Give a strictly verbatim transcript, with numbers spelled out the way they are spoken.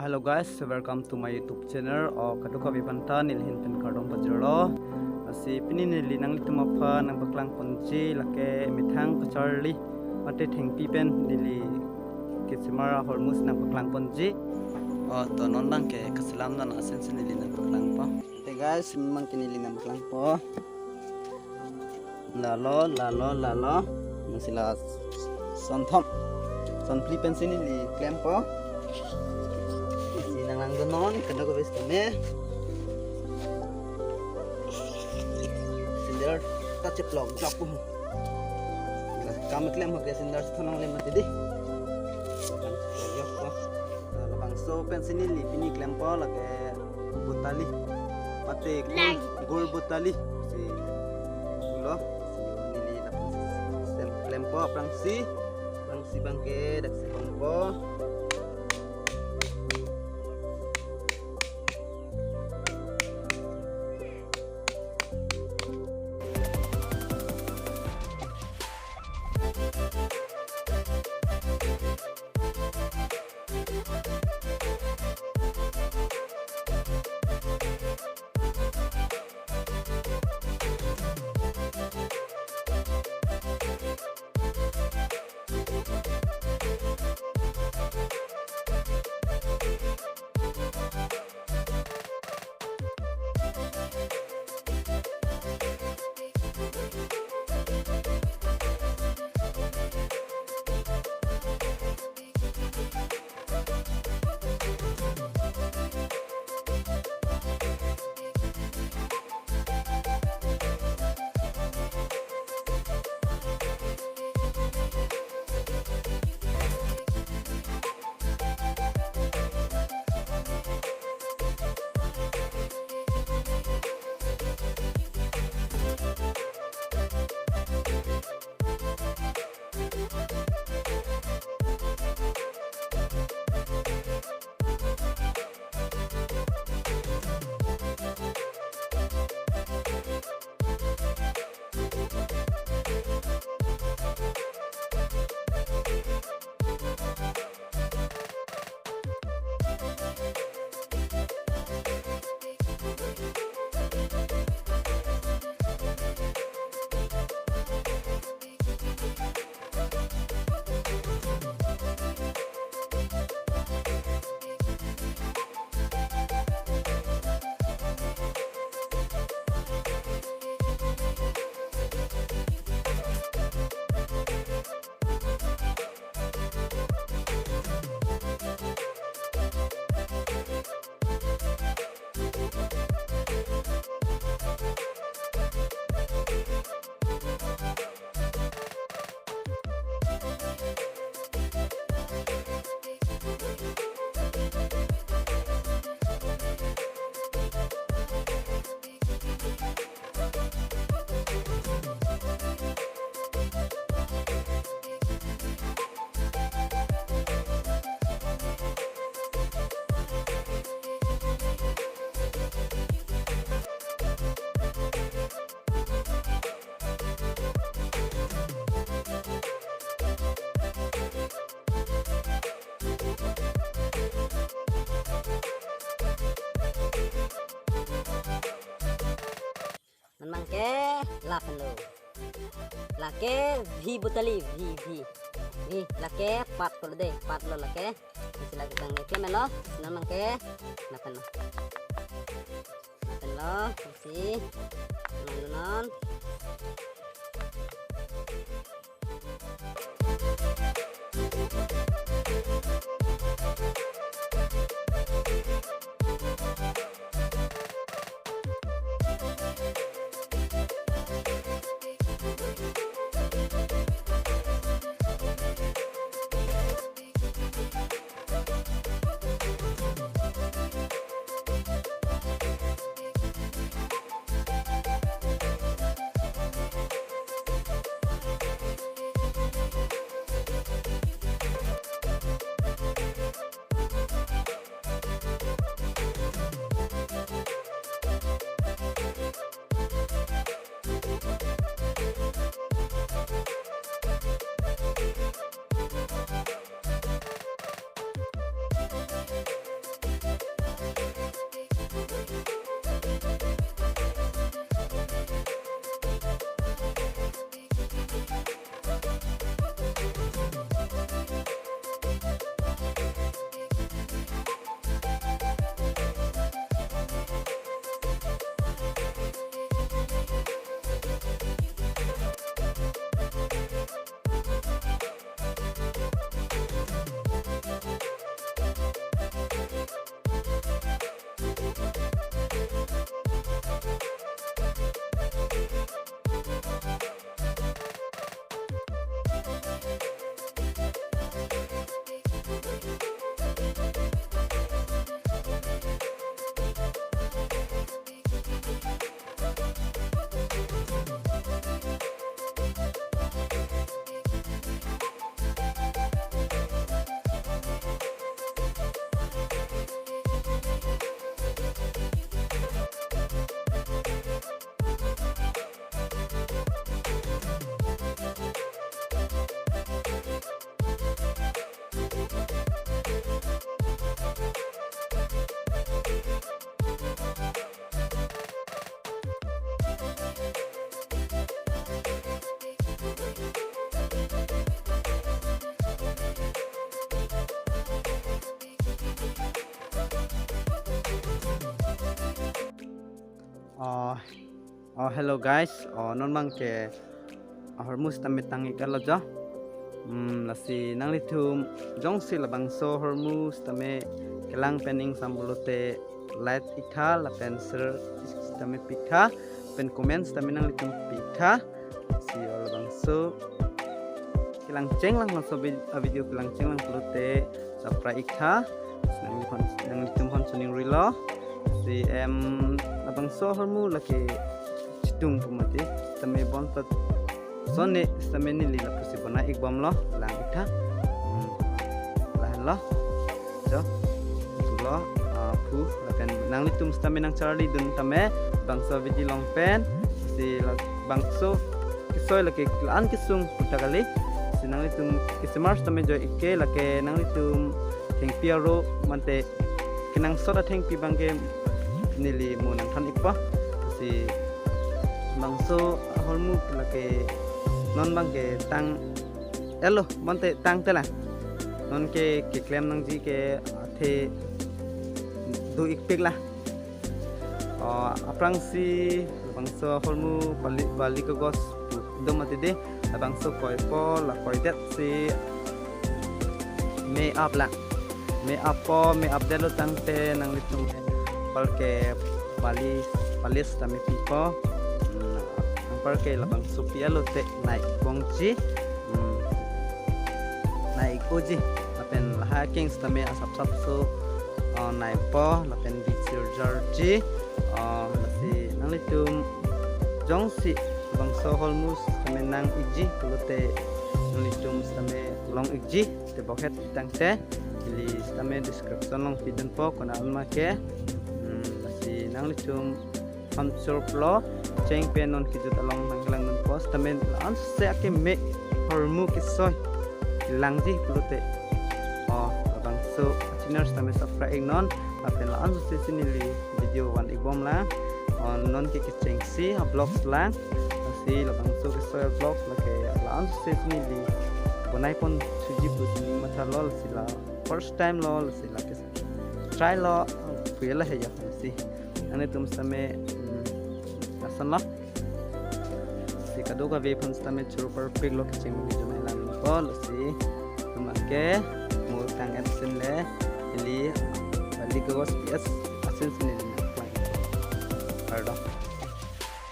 Hello guys, welcome to my YouTube channel. O kadokave aphanta neli ahin pen kardom pajirlo. Lasi pini neli nanglitum aphan nangpaklang ponji lake methang kacharli mate thengpi pen neli kesemar ahormu si nangpaklang ponji. O to non abang ke kaselam dan asen si neli nangpaklangpo. Te guys, memang ke neli nangpaklangpo. Lalo, lalo, lalo. Nasi la sonthom, sonphli pensi neli klempo. Si nanglangdun non, kadokave tame. Sandal ta cheplok jok pu. La kam klem ho ke sandal thonong le mati di. Cheplok jok pu. Labangso pensi neli pini klempo lake botali. Mate gur, gur botali. Si pulo. Si neli lapen sem klempo aphrangsi. Aphrangsi abang ke daksi bompo. Non abang ke lapen lo. Lake V botali, V, V. V, lake pat lo de, pat lo lake. Isi lake abang ke melo, non abang ke lapen lo. Lapen lo, isi. Non, non. Oh, oh, hello guys. Oh, non abangke ahormu sitame tang-ik-etlo jo. Hmm, lasi nanglitum jongsi labangso ahormu sitame kelang pen ingsam pulote like iktha, lapen share sitame pi-iktha, pen comment sitame nanglitum pi-iktha. Si o labangso kelang chenglang, laso vi-, a video kelang chenglang pulote subscribe iktha. Nanglitum aphan, nanglitum aphan choningrilo. Si em labangso ahormu lake chitung pu mati. Sitame bonta sone sitame neli lapusi bonai-ik bomlo, lang iktha. Hmm. Lahenlo. Jo. Pulo, ah, pu, lapen nanglitum sitame nangcharlidun tame, bangso video along pen, si labangso kesoi lake la-an kesung puta kali. Si nanglitum kesemar sitame joi-ik ke, lake nanglitum thengpi aro mate kenangsot athengpi abangke neli mo nangthan-ikpo. Si bangso ahormu lake non abangke tang-etlo, mate tangte lang. Non ke keklem nangji ke athe do-ikpik la. Oh, aphrangsi labangso ahormu bali, bali kagos do mati de, labangso koipo, la koidet si me-ap la. Me-appo, me-apdetlo tangte nanglitum palke bali, bali sitame pipo. Hmm, anparke labangso pi-etlo te nai-ik bongji. Hmm. Nai-ik-oji. Lapen lahai akeng sitame asapsap so, uh, naipo, lapen bisi arjarji. Uh, lasi nanglitum jongsi bangso ahormu sitame nang-ikji pulote nanglitum sitame long-ikji, te bokhet tangte, ili sitame description along pidunpo, konat ma ke. Hmm, lasi nanglitum aphan churplo, cheng pen non kejut along nangkelangdunpo, sitame la-an sose akeme ahormu kesoi langji pulote. Oh, labangso channel sitame subscribe-iknon, lapen la-an sose si neli video van-ik bom lang. Oh, non ke kechengsi a vlogs lang. Lasi labangso kesoi a vlogs lake la-an sose si neli bonaipon thuji pusi ning mathalo, lasi la first time lo, lasi lake try lo, puye la he ya si. Nanglitum sitame, hmm, lason lo. Si kadokave aphan sitame churparpiklo, kecheng video nai langpo, lasi. Tum abangke mo tang-et sinle, ili bali kagos pi-et asin sinle. Pardon.